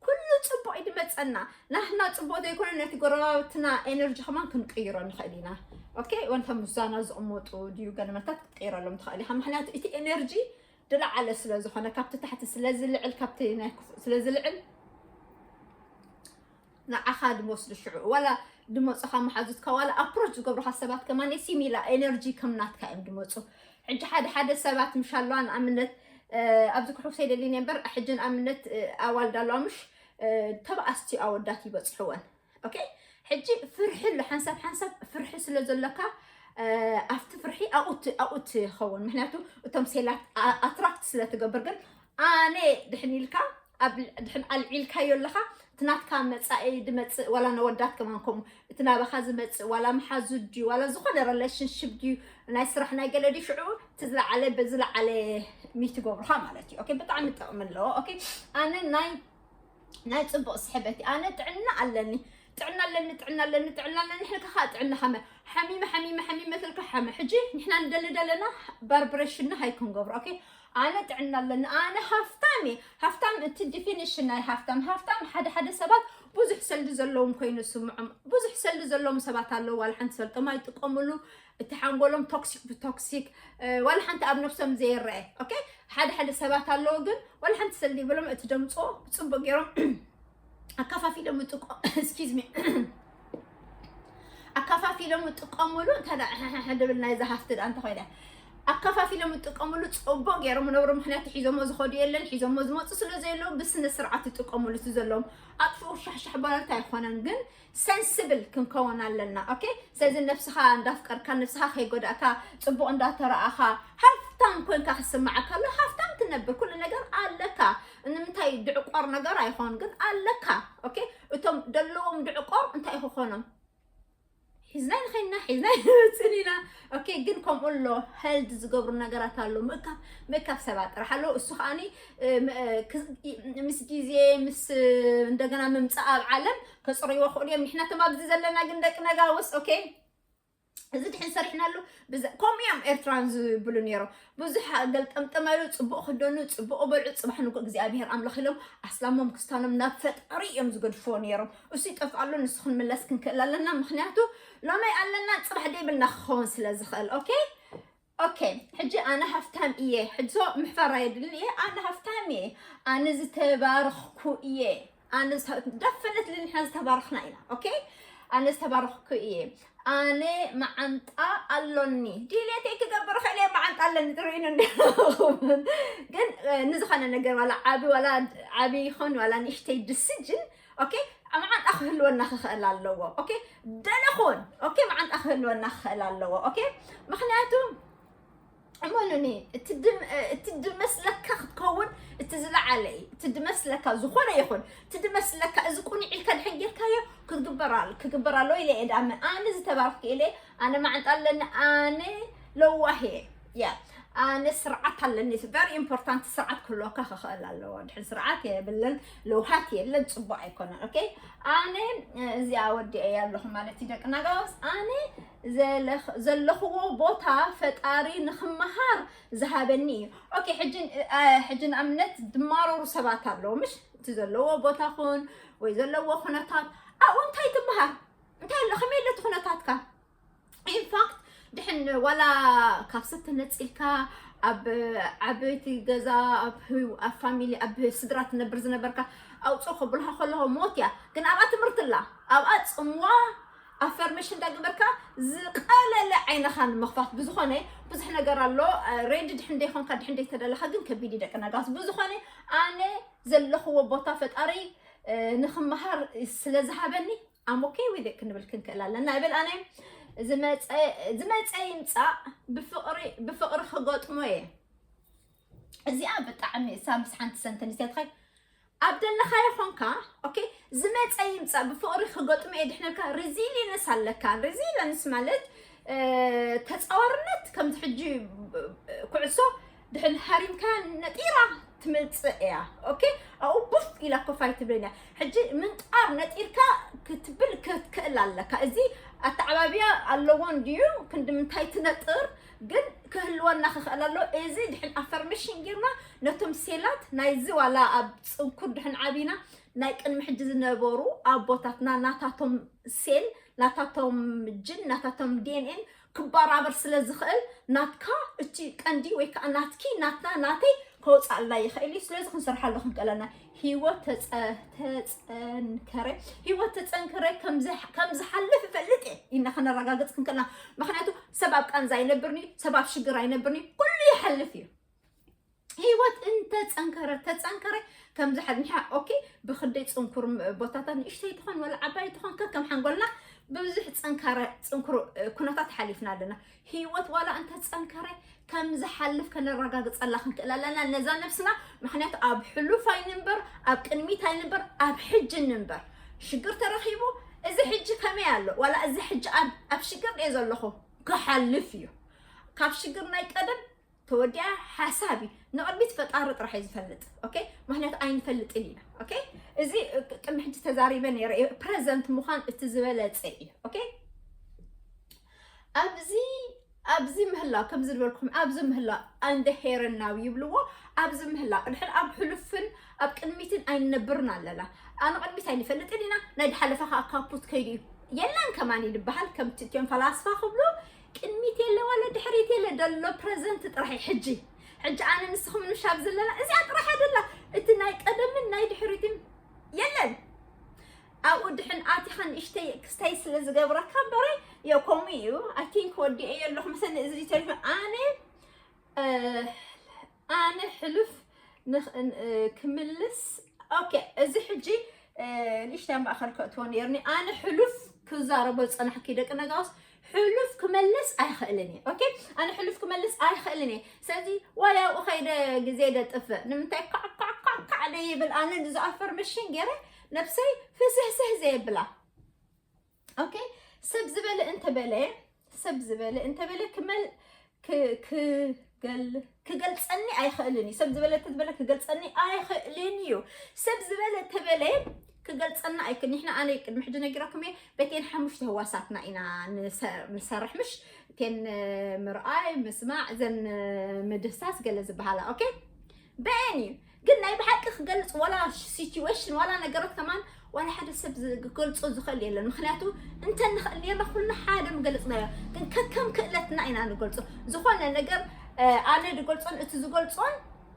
ኩሉ ጽቡቕ እዩ ድመጸና። ናህና ጽቡቕ ዘይኮነ ነቲ ጎረባብትና ኤነርጂ ከማን ክንቅይሮ ንኽእል ኢና። ኦኬ፣ ወንተ ምዛና ዝቕመጡ ድዩ ገለመታት ክትቅይረሎም ትኽእል ኢኻ። ምኽንያቱ እቲ ኤነርጂ ድላዓለ ስለ ዝኾነ፣ ካብቲ ታሕቲ ስለ ዝልዕል፣ ካብቲ ናይ ክፉእ ስለ ዝልዕል፣ ንዓኻ ድመወስዱ ሽዑ፣ ዋላ ድመጹኻ መሓዙትካ፣ ዋላ ኣፕሮች ዝገብሩኻ ሰባት ከማን ሲሚላ ኤነርጂ ከም ናትካ እዮም ድመጹ። ሕጂ ሓደ ሓደ ሰባት ምሻለዋ፣ ንኣብነት፣ ኣብዚ ክሕውሰ ይደሊ ነበር። ሕጂ ንኣብነት ኣዋልድ ኣለዋ ምሽ፣ ተባኣስቲ ኣወዳት ይበፅሕወን። ኦኬ፣ ሕጂ ፍርሒ ኣሎ ሓንሳብ ሓንሳብ ፍርሒ ስለ ዘለካ ኣብቲ ፍርሒ ኣብኡ ትኸውን። ምክንያቱ እቶም ሴላት ኣትራክት ስለ ትገብር። ግን ኣነ ድሕን ኢልካ ድሕን ኣልዒልካዮ ኣለካ፣ እቲ ናትካ መፃኢ ድመፅእ ዋላ ነወዳት ከማን ከምኡ፣ እቲ ናባኻ ዝመፅእ ዋላ መሓዙ ድዩ ዋላ ዝኾነ ሪሌሽንሽፕ ድዩ ናይ ስራሕ ናይ ገለ ድዩ ሽዑ እቲ ዝለዓለ በዝለዓለ ሚት ይገብሩኻ ማለት እዩ። ኦኬ፣ ብጣዕሚ ጥቕሚ ኣለዎ። ኦኬ፣ ኣነ ናይ ናይ ፅቡቕ ስሕበት ኣነ ጥዕና ኣለኒ፣ ጥዕና ኣለኒ፣ ጥዕና ኣለኒ፣ ጥዕና ኣለኒ። ሕልካ ከዓ ጥዕና ከመ ሓሚመ ሓሚመ ሓሚመ ትልካ ሓመ። ሕጂ ንሕና ንደሊ ደለና ባርብሬሽና ሃይ ክንገብሮ። ኦኬ፣ ኣነ ጥዕና ኣለኒ፣ ኣነ ሃፍታም እየ። ሃፍታም እቲ ዲፊኒሽን ናይ ሃፍታም፣ ሃፍታም ሓደ ሓደ ሰባት ብዙሕ ሰልዲ ዘለዎም ኮይኑ ስምዖም። ብዙሕ ሰልዲ ዘለዎም ሰባት ኣለዉ፣ ዋላ ሓንቲ ሰልጦም ኣይጥቀምሉ። እቲ ሓንጎሎም ቶክሲክ ብቶክሲክ ዋላ ሓንቲ ኣብ ነብሶም ዘይረአ። ኦኬ፣ ሓደ ሓደ ሰባት ኣለዉ ግን ዋላ ሓንቲ ሰልዲ ይብሎም፣ እቲ ደምፅኦ ብፅቡቅ ገይሮም ኣካፋፊሎም ይጥቀ- excuse me፣ ኣካፋፊሎም ይጥቀምሉ። እንተ ደብል ናይዛ ሃፍቲ ደኣ እንተኮይነ ኣካፋፊሎም ይጥቀምሉ፣ ፅቡቅ ገይሮም ነብሩ። ምክንያቱ ሒዞሞ ዝኸዱ የለን፣ ሒዞሞ ዝመፁ ስለ ዘየለዉ ብስነ ስርዓት ይጥቀምሉ። እቲ ዘለዎም ኣጥፍኡ ሻሕሻሕ ባለታ ኣይኮነን፣ ግን ሰንስብል ክንከውን ኣለና። ኦኬ፣ ስለዚ ነብስኻ እንዳፍቀርካ፣ ነብስኻ ከይጎዳእካ፣ ፅቡቅ እንዳተረኣኻ፣ ሃፍታም ኮንካ ክስማዓካ ኣሎ። ሃፍታም ትነብር፣ ኩሉ ነገር ኣለካ። ንምንታይ ድዕቆር ነገር ኣይኮን ግን ኣለካ። ኦኬ፣ እቶም ደለዎም ድዕቆር እንታይ ክኾኖም? ሒዝናይ ንኸይና ሒዝናይ ንመፅን ኢና። ኦኬ፣ ግን ከምኡ ኣሎ፣ ሄልድ ዝገብሩ ነገራት ኣሎ። ምእካብ ምእካብ ሰባት ጥራሕ ኣሎ። እሱ ከዓኒ ምስ ግዜ ምስ እንደገና ምምፃእ ኣብ ዓለም ከፅርይዎ ክእሉ እዮም። ንሕና ተም ኣብዚ ዘለና ግን ደቂ ነጋውስ። ኦኬ፣ እዚ ድሕን ሰሪሕናሉ። ከምኡ እዮም ኤርትራን ዝብሉ ነይሮም። ብዙሕ ገልጠምጠም ኣይሉ፣ ፅቡቅ ክደኑ፣ ፅቡቅ በልዑ፣ ፅባሕ ንጎ እግዚኣብሔር ኣምላኽ ኢሎም ኣስላሞም ክስታኖም ናብ ፈጣሪ እዮም ዝገድፍዎ ነይሮም። እሱ ይጠፍኣሉ፣ ንሱ ክንምለስ ክንክእል ኣለና። ምክንያቱ ሎመይ ኣለና፣ ፅባሕ ደይብልና ክኸውን ስለ ዝኽእል። ኦኬ፣ ኦኬ፣ ሕጂ ኣነ ሃፍታም እየ። ሕጂ ምሕፈር ኣየድልን እየ። ኣነ ሃፍታም እየ። ኣነ ዝተባረኽኩ እየ። ኣነ ደፈነት ልንሕና ዝተባረኽና ኢና። ኦኬ፣ ኣነ ዝተባረኽኩ እየ። ኣነ መዓንጣ ኣሎኒ። ዲሌተይ ክገብር ኽእል እየ፣ መዓንጣ ኣለኒ። ትርእዩኒ እንዲኹም። ግን ንዝኾነ ነገር ዋላ ዓቢ ዋላ ዓቢ ይኹን ዋላ ንእሽተይ ድስጅን፣ ኦኬ፣ መዓንጣ ክህልወና ክኽእል ኣለዎ። ኦኬ፣ ደለኹን ኦኬ፣ መዓንጣ ክህልወና ክኽእል ኣለዎ። ኦኬ፣ ምክንያቱ እመኑኒ፣ እቲ ድመስለካ ክትከውን እቲ ዝለዓለ እዩ። እቲ ድመስለካ ዝኾነ ይኹን እቲ ድመስለካ እዚ ቁኒዕ ኢልካ ድሕን ጌርካዮ ክትግበር ኣለ ክግበር ኣለዎ ኢለ እየ። ዳኣመ ኣነ ዝተባረኽኩ ኢለ፣ ኣነ መዓንጣ ኣለኒ፣ ኣነ ለዋህ እየ። ያ ኣነ ስርዓት ኣለኒ። ቨሪ ኢምፖርታንት፣ ስርዓት ክህልወካ ክኽእል ኣለዎ። ድሕን ስርዓት የብልን፣ ለውሃት የለን፣ ፅቡቅ ኣይኮነን። ኦኬ፣ ኣነ እዚኣ ወዲአ ኣለኹ ማለት እዩ። ደቂ ናጋውስ ኣነ ዘለኽዎ ቦታ ፈጣሪ ንክመሃር ዝሃበኒ እዩ። ኦኬ፣ ሕጂ ንኣብነት ድማረሩ ሰባት ኣለዉ ምሽ፣ እቲ ዘለዎ ቦታ ኹን ወይ ዘለዎ ኩነታት ኣብኡ እንታይ ትበሃል? እንታይ ኣሎ? ከመይ ኣሎ እቲ ኩነታትካ? ኢንፋክት ድሕን ዋላ ካብ ስተ ነፂልካ ኣብ ዓበይቲ ገዛ ኣብ ፋሚሊ ኣብ ስድራ ትነብር ዝነበርካ ኣውፅኦ ከብልካ ከለኹ ሞት እያ። ግን ኣብኣ ትምህርቲ ኣላ። ኣብኣ ፅምዋ ኣፈርሜሽን እንዳገበርካ ዝቀለለ ዓይነኻ ንምኽፋት። ብዝኾነ ብዙሕ ነገር ኣሎ። ሬዲ ድሕን ደይኮንካ ድሕን ደይተደለኻ ግን ከቢድ እዩ ደቂ ነጋስ። ብዝኾነ ኣነ ዘለኽዎ ቦታ ፈጣሪ ንኽመሃር ስለ ዝሃበኒ ኣም ኦኬ ዊዝ ክንብል ክንክእል ኣለና። ይብል ኣነ ዝመፀ ይምፃእ ብፍቕሪ ክገጥሞ እየ። እዚኣ ብጣዕሚ እሳ ምስ ሓንቲ ሰንተንስ እያ ትኸይድ። ኣብ ደለኻዮ ኾንካ ኦኬ፣ ዝመፀ ይምፃእ ብፍቕሪ ክገጥሞ እየ ድሕነልካ። ሪዚሊንስ ኣለካ። ሪዚሊንስ ማለት ተፃዋርነት ከምዚ ሕጂ ኩዕሶ ድሕን ሃሪምካ ነጢራ ትመፅእ እያ። ኦኬ፣ ኣብኡ ቡፍ ኢላ ኮፍ ኣይትብልን እያ። ሕጂ ምንጣር ነጢርካ ክትብል ክትክእል ኣለካ። እዚ ኣተዓባብያ ኣለዎ እንድዩ፣ ክንዲ ምንታይ ትነጥር ግን ክህልወና ክኽእል ኣሎ። እዚ ድሕን ኣፈርሜሽን ጌርና ነቶም ሴላት ናይዚ ዋላ ኣብ ፅንኩር ድሕን ዓቢና ናይ ቅድሚ ሕጂ ዝነበሩ ኣቦታትና ናታቶም ሴል ናታቶም ጅን ናታቶም ዲኤንኤን ክበራበር ስለ ዝኽእል ናትካ እቲ ቀንዲ ወይ ከዓ ናትኪ ናትና ናተይ ከውፃልና ይኽእል እዩ። ስለዚ ክንሰርሓሉ ክንክእለና ህይወት ተፀንከረ ህይወት ተፀንከረ ከም ዝሓልፍ እፈልጥ እየ ኢልና ከነረጋግፅ ክንክእልና። ምክንያቱ ሰብ ኣብ ቃንዛ ኣይነብርኒ፣ ሰብ ኣብ ሽግር ኣይነብርኒ፣ ኩሉ ይሓልፍ እዩ። ህይወት እንተፀንከረ ተፀንከረ ከምዚ ሓድኒሓ ኦኬ። ብክደይ ፅንኩር ቦታታት ንእሽተይ ትኾን ወላ ዓባይ ትኾን ከከም ሓንጎልና ብብዙሕ ፀንካረ ፅንኩር ኩነታት ሓሊፍና ኣለና። ህይወት ዋላ እንተፀንከረ ከም ዝሓልፍ ከነረጋግፀላ ክንክእል ኣለና ነዛ ነብስና። ምክንያቱ ኣብ ሕሉፍ ኣይንንበር፣ ኣብ ቅድሚት ኣይንንበር፣ ኣብ ሕጂ ንንበር። ሽግር ተረኺቡ እዚ ሕጂ ከመይ ኣሎ ዋላ እዚ ሕጂ ኣብ ሽግር እየ ዘለኹ ክሓልፍ እዩ። ካብ ሽግር ናይ ቀደም ተወዲኣ ሓሳብ እዩ። ንቕድሚት ፈጣሪ ጥራሕ እዩ ዝፈልጥ። ኦኬ፣ ምክንያቱ ኣይንፈልጥን ኢና። ኦኬ፣ እዚ ቅድሚ ሕጂ ተዛሪበ ነይረ። ፕረዘንት ምዃን እቲ ዝበለፀ እዩ። ኦኬ፣ ኣብዚ ኣብዚ ምህላው ከምዚ ዝበልኩም ኣብዚ ምህላው and here and now ይብልዎ። ኣብዚ ምህላው ንሕን ኣብ ሕሉፍን ኣብ ቅድሚትን ኣይንነብርን ኣለና። ኣብ ቅድሚት ኣይንፈልጥን ኢና። ናይ ድሓለፈ ከዓ ካፑት ከይዱ እዩ የለን ከማን ይልበሃል። ከምቲ እትዮም ፈላስፋ ክብሉ ቅድሚት የለ ዋላ ድሕሪት የለ ደሎ ፕረዘንት ጥራሕ እዩ። ሕጂ ሕጂ ኣነ ንስኹም ንሻብ ዘለና እዚኣ ጥራሕ ኣደላ። እቲ ናይ ቀደምን ናይ ድሕሪትን የለን። ኣብኡ ድሕን ኣቲኻ ንእሽተይ ክስታይ ስለ ዝገብረካ እምበረ ከምኡ እዩ። I think ወዲኤ ኣለኹ መሰለኒ እዚ ቴሌፎን ኣነ ኣነ ሕሉፍ ክምልስ ኦኬ። እዚ ሕጂ ንእሽተይ ማእኸል ከእትዎ ነርኒ። ኣነ ሕሉፍ ክዛረቦ ዝፀናሕኪ ደቂ ነጋውስ ሕሉፍ ክመልስ ኣይኽእልን እየ። ኦኬ፣ ኣነ ሕሉፍ ክመልስ ኣይኽእልን እየ። ስለዚ ዋላ ኣብኡ ከይደ ግዜ ደጥፍእ ንምንታይ ካዕ ካዕ ካዕ ካዕ ደይብል ኣነ እዚ ኣፈርሜሽን ገይረ ነብሰይ ፍስህስህ ዘየብላ። ኦኬ፣ ሰብ ዝበለ እንተበለ ሰብ ዝበለ እንተበለ ክመል ክገል ክገልፀኒ ኣይኽእልን እዩ። ሰብ ዝበለ እንተበለ ክገልፀኒ ኣይኽእልን እዩ። ሰብ ዝበለ እንተበለ ክገልፀና ኣይክእል። ንሕና ኣነ ቅድሚ ሕጂ ነጊረኩም እየ ቤቴን ሓሙሽተ ህዋሳትና ኢና ንሰርሕ ምሽ ቴን ምርኣይ ምስማዕ ዘን ምድህሳስ ገለ ዝበሃላ ኦኬ በአን እዩ። ግን ናይ ብሓቂ ክገልፅ ዋላ ሲቹዌሽን ዋላ ነገራት ከማን ዋላ ሓደ ሰብ ዝገልፆ ዝኽእል የለን። ምክንያቱ እንተ ንኽእል ኔርና ኩልና ሓደ ምገልፅናዮ። ግን ከከም ክእለትና ኢና ንገልፆ። ዝኾነ ነገር ኣነ ዝገልፆን እቲ ዝገልፆን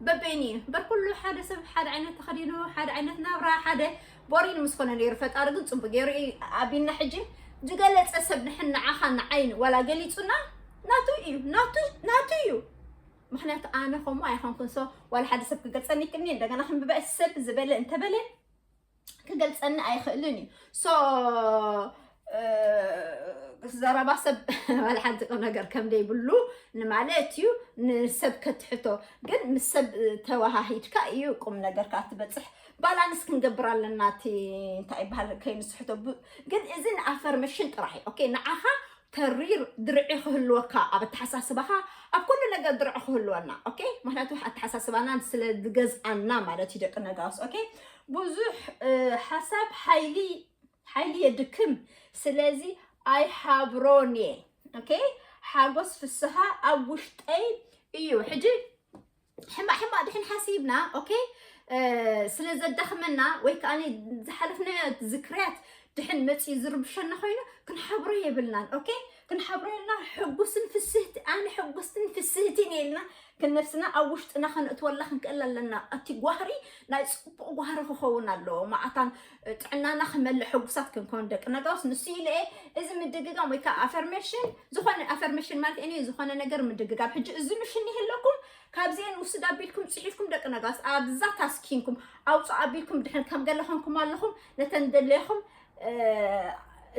በበይኑ እዩ። እምበር ኩሉ ሓደ ሰብ ሓደ ዓይነት ተኸዲኑ ሓደ ዓይነት ናብራ ሓደ ቦሪን ምስ ኮነ ነይሩ። ፈጣሪ ግን ፅቡቅ ገይሩ እዩ ኣቢና። ሕጂ ዝገለፀ ሰብ ንሕን ንዓኻ ንዓይን ዋላ ገሊፁና ናቱ እዩ ናቱ ናቱ እዩ። ምክንያቱ ኣነ ከምኡ ኣይኮንኩን። ሶ ዋላ ሓደ ሰብ ክገልፀኒ ይክእልኒ እንደገና ክንብበ ሰብ ዝበለ እንተበለ ክገልፀኒ ኣይኽእልን እዩ። ሶ ዘረባ ሰብ ዋላ ሓንቲ ቁም ነገር ከም ደይብሉ ንማለት እዩ። ንሰብ ከትሕቶ ግን ምስ ሰብ ተወሃሂድካ እዩ ቁም ነገር ካብ ትበፅሕ። ባላንስ ክንገብር ኣለና። እቲ እንታይ ይበሃል ከይንስሕቶ ግን እዚ ንኣፈርሜሽን ጥራሕ እዩ። ኦኬ ንዓኻ ተሪር ድርዒ ክህልወካ ኣብ ኣተሓሳስባኻ ኣብ ኩሉ ነገር ድርዒ ክህልወና ኦኬ። ምክንያቱ ኣተሓሳስባና ስለ ዝገዝኣና ማለት እዩ። ደቂ ነጋውስ ኦኬ ብዙሕ ሓሳብ ሓይሊ ሓይሊ የድክም። ስለዚ ኣይሓብሮን እየ ኦኬ። ሓጎስ ፍስሃ ኣብ ውሽጠይ እዩ። ሕጂ ሕማቅ ሕማቅ ድሕን ሓሲብና ኦኬ ስለ ዘዳኽመና ወይ ከዓ ዝሓለፍናዮ ዝክርያት ድሕን መፅኡ ዝርብሸና ኮይኑ ክንሓብሮ የብልናን። ኦኬ ክንሓብሮ የብልና። ሕጉስን ፍስህቲ ኣነ ሕጉስትን ፍስህቲን የልና ክንነፍስና ኣብ ውሽጥና ከነእትወላ ክንክእል ኣለና። እቲ ጓህሪ ናይ ፅቡቅ ጓህሪ ክኸውን ኣለዎ። ማዓታን ጥዕናና ክመልእ ሕጉሳት ክንከውን ደቂ ነጋውስ ንሱ ኢለ እዚ ምድግጋም ወይ ከዓ ኣፈርሜሽን ዝኾነ ኣፈርሜሽን ማለት እኔ ዝኾነ ነገር ምድግጋም። ሕጂ እዚ ምሽን ይህለኩም ካብዚአን ውስድ ኣቢልኩም ፅሒፍኩም ደቂ ነጋውስ ኣብዛ ታስኪንኩም ኣውፁ ኣቢልኩም ድሕን ከም ገለ ኮንኩም ኣለኹም ነተን ደለኹም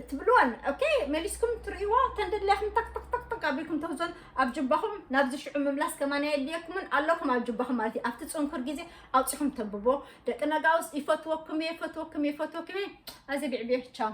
ትብልወን ኦኬ መሊስኩም ትርእይዎ ተንደድለኹም ተክተክተክተክ ኣቢልኩም ተውዞን ኣብ ጅባኹም ናብዚ ሽዑ ምምላስ ከማን የድልየኩምን ኣለኩም ኣብ ጅባኹም ማለት እዩ። ኣብቲ ፅንኩር ግዜ ኣውፂኹም ተንብቦ ደቂ ነጋውስ ይፈትወኩም እየ ይፈትወኩም እየ ይፈትወኩም እየ። ኣዚ ቢዕቢዮ ቻው።